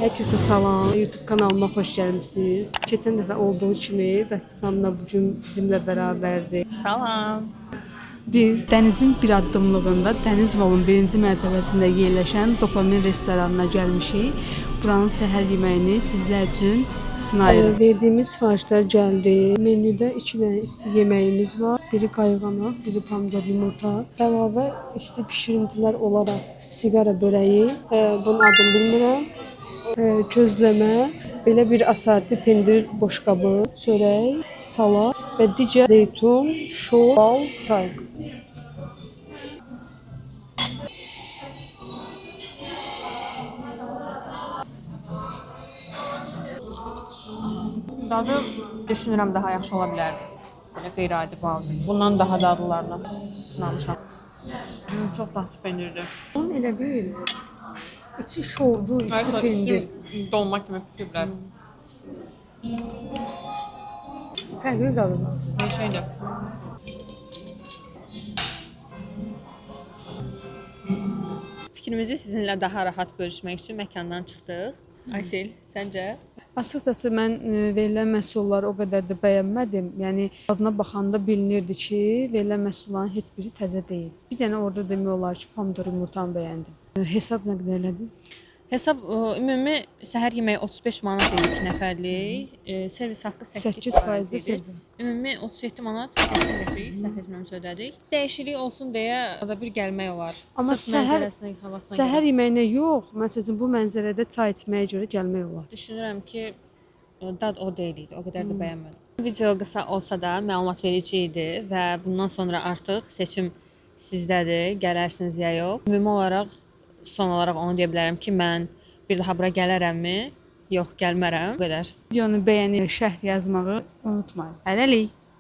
Herkese salam. YouTube kanalıma xoş gəlmisiniz. Keçən dəfə olduğu kimi Bəsti xanım da bugün bizimlə bərabərdir. Salam. Biz dənizin bir addımlığında Dəniz Mallın birinci mərtəbəsində yerləşən Dopamin restoranına gəlmişik. Buranın səhər yeməyini sizlər üçün sınayırıq. Verdiyimiz sifarişlər gəldi. Menüdə 2 dənə isti yeməyimiz var. Biri qayğanaq, biri pomidor yumurta. Əlavə isti bişirintilər olaraq siqara börəyi, bunun adını bilmirəm. Közləmə, belə bir asarti pendir boşqabı, çörək, salat və digər zeytun, şor, bal, çay. Dadı düşünürəm daha yaxşı ola bilərdi. Belə qeyri-adi bal. Bundan daha dadlılarını sınamışam. Çox dadlı pendirdir. Bunun elə bil içi şordu, üstü pendir. Üstü dolma kimi pişiblər. Fərqli dadı var. Qəşəngdir. Fikrimizi sizinlə daha rahat bölüşmək üçün məkandan çıxdıq. Aysel, səncə? Açıqcası mən verilən məhsulları o qədər də bəyənmədim. Yəni dadına baxanda bilinirdi ki, verilən məhsulların heç biri təzə deyil. Bir dənə orada demək olar ki, pomidor yumurtanı bəyəndim. Hesab nə qədər elədi? Hesab ümumi səhər yeməyi 35 manat idi 2 nəfərlik. Servis haqqı 8% 8% idi. servis. Ümumi 37 manat 80 qəpik səhv etmirəmsə ödədik. Dəyişiklik olsun deyə arada bir gəlmək olar. Amma Sırf mənzərəsinə, havasına səhər görə. yeməyinə yox, məsəl üçün bu mənzərədə çay içməyə görə gəlmək olar. Düşünürəm ki, dad o deyil idi. O qədər də bəyənmədim. Video qısa olsa da məlumat verici idi və bundan sonra artıq seçim sizdədir. Gələrsiniz ya yox. Ümumi olaraq son olaraq onu deyə bilərəm ki, mən bir daha bura gələrəmmi? Yox, gəlmərəm. Bu qədər. Videonu bəyənib şərh yazmağı unutmayın. Hələlik.